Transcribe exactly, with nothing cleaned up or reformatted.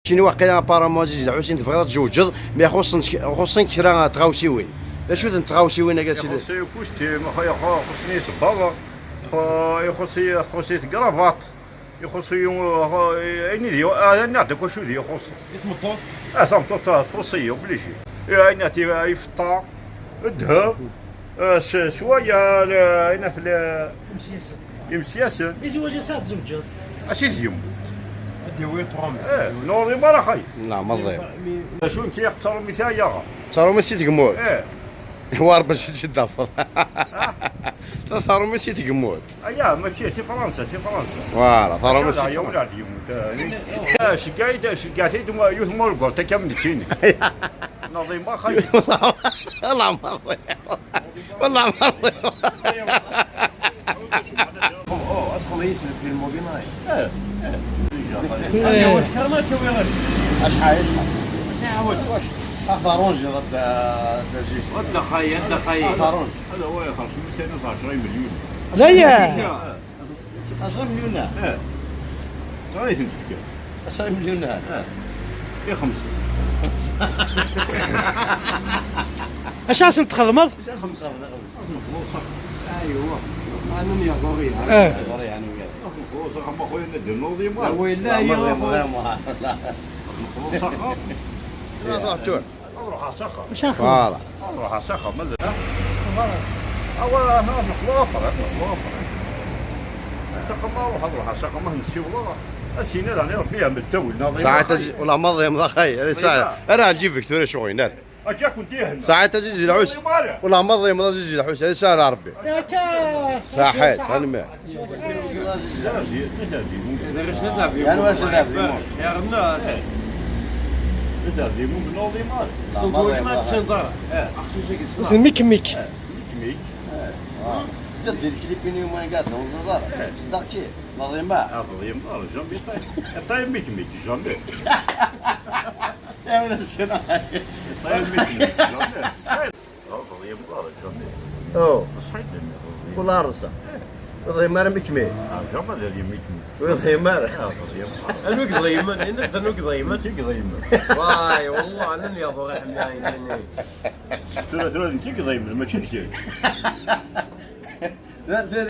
Kini waqila apparemment Ɛziz Lḥusin tebɣiḍ ad tzewǧeḍ, mi xuṣṣen, xuṣṣen kra n tɣawsiwin. D acu-tent tɣawsiwin-agi a sidi? Ixuṣṣ-iyi ukustim, ixu-, ixu-, ixuṣṣen yisebbaḍen, ixu-, ixuṣṣ-iyi, ixuṣṣ-iyi tegravaṭ, ixuṣṣ-iyi, ixu-, ayen i d-yu-, ah, annaɣ-d akk acu d-ixuṣṣen. I tmeṭṭut? Ah, tameṭṭut, ah, txuṣṣ-iyi, obligé. I ayen a ti-, ifeṭṭa, ddheb, ah, s-, swaya, la-, ayen a tla-, imsyasen. Imsyasen. Izwaǧ ass-a tzeǧǧeḍ. Acu i d-yemmut? Ad d-yawi ṭṭuṛ. Eh, newweḍ imar axay. Leɛmer ẓiɣ. D acu nekk yeqṣer umi ta yaɣa? Ttaṛumi si tgemmut. Eh. Wa Ṛebbi si tt-id-tafeḍ. Taṛumi si tgemmut. Aya, mačči si Fransa, si Fransa. Voilà, taṛumi si Fransa. Ula d yemmut. Eh, ceggeɛ-it, ceggeɛ-it yiwet ma ur gurt akka am nekkini. Naḍima xay. Leɛmer ẓiɣ. Leɛmer ẓiɣ. Oh, oh, asxem yis le film au Binaï. Eh, eh. Ayo, واش كرنا تسوي غاش؟ اشحال، اشحال؟ واش، واش؟ اخ ضرونج غدا، غدا زيزي. غدا خاي، غدا خاي. اخ ضرونج. هذا هو يخلص ميتين وعشرين مليون. لا، يا. عشرة مليون. اه. تعرف انت كيف؟ عشرة مليون. اه. يا خمسة. اش اصلا تخدمض؟ اش اصلا تخدمض؟ اصلا فلوسك. ايوا. انا يا ضريع. اه. ضريع انا وياك. اصلا فلوسك، اما خويا ندير نوضي ما. لا، وين لا، لا، يا ما، خويا. ما، لا. اصلا فلوسك. لا، ضرتون. نروح على سخر. مش هاخذ. فوالا. نروح على سخر، ما ندير. اول انا نخلو ابر، نخلو ابر. سخر ما نروح، نروح على سخر، ما نسي والله. اسينا راني ربي يعمل تاول، ناضي ساعات ما أجي-، والله ما ضيع، ما خير. هذه ساعة. طيب. انا على جيبك، توري شغل، نار. اجاك ودي هنا. ساعات أجي العوش. والله ما ضيع، ما أجي العوش، هذه ساعة على ربي. يا كاش. صحيت، صحيت. أنا ما. يعني واش لا في مول؟ خيار الناس. إيه. إذا في مول، نوضي مال. لا، ما صوت ما سنتر. إيه. أخشي شي قصة. اسم ميك ميك. إيه. ميك ميك. إيه. آه. تدي الكليبين يوم أنا قاعد نوصل دار. إيه. صدقتي؟ نوضي مال. آه، نوضي مال، جامي طيب. طيب ميك ميك، جامي. يا ولد الشناعي. طيب ميك ميك، جامي. اه، تضيم ضارك، فهمتي؟ اوه. صحيح، الدنيا تضيم. والله رصة. تضيم مرة مكمي. اه، جا ما دار يمي كمي. ويضيم مرة. اه، تضيم. أنا ويك ضيمن، أنا زن ويك ضيمن. كيك ضيمن. واي، والله، أنا اللي أضرح معاي، يعني. ترى، ترى، كيك ضيمن، ماشي كيك. لا، ترى.